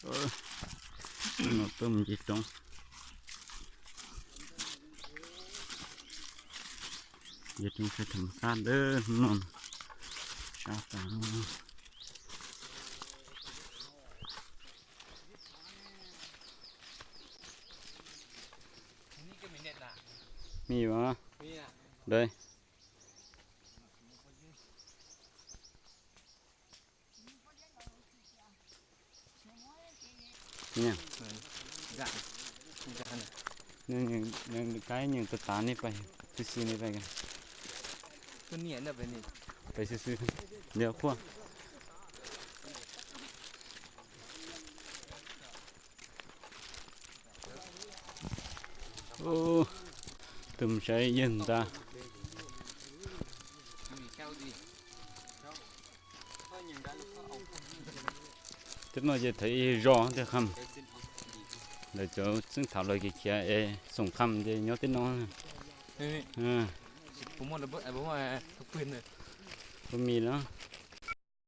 Hnub no tuaj mus nce roob, nce roob saib tham qab ntawm hnub no sab tas. Me yuav, dawb. Kaib nyeem tas tas ne pais, xwb xwb ne pais, pais xwb xwb, liab quaj. Tus mus saib yawg ntag. Tib no ces thaiv ib zos tiag qham. Lawv cov txeeb thaum lawv kev khiav es xoom qham ces nyob tib no. Ua mis lawm.